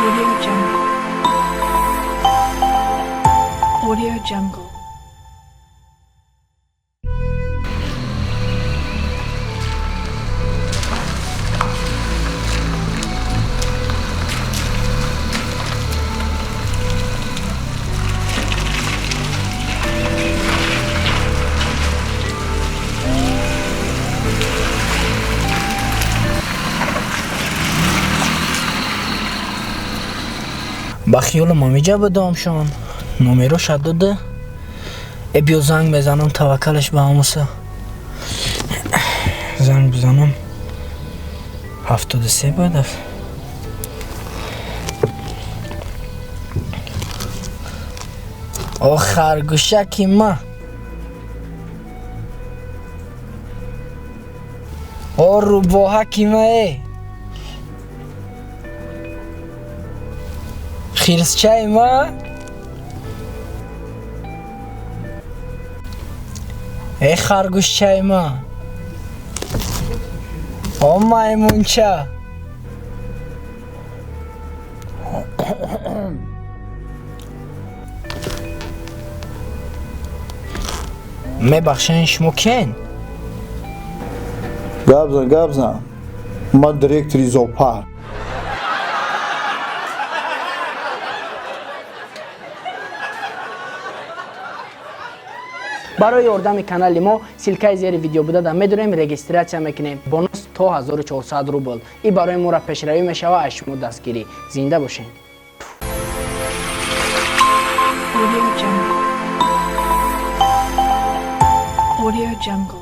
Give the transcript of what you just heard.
Audio Jungle. Audio Jungle. Ба хиёлам ҳамиҷа будамшон, номероша дода. Э, биё, занг мезанам, таваккалаш ба ҳамуса. Занг бизанам. 73 бояд. О, харгӯшаки ма, о, рӯбоҳаки ма, э, хирсчаи ма, э, харгӯшчаи ма, о, маймунча. Мебахшен, шумо кен? Гап зан, гап зан. Ман директори зоопарк. Барои ёрдами канали мо ссылка и зери видео буда, медонем, регистрация мекунем, бонус то 1400 рубл и барои моро пешравӣ мешава. Аз шумо дастгирӣ. Зинда бошед. Audio Jungle. Audio Jungle.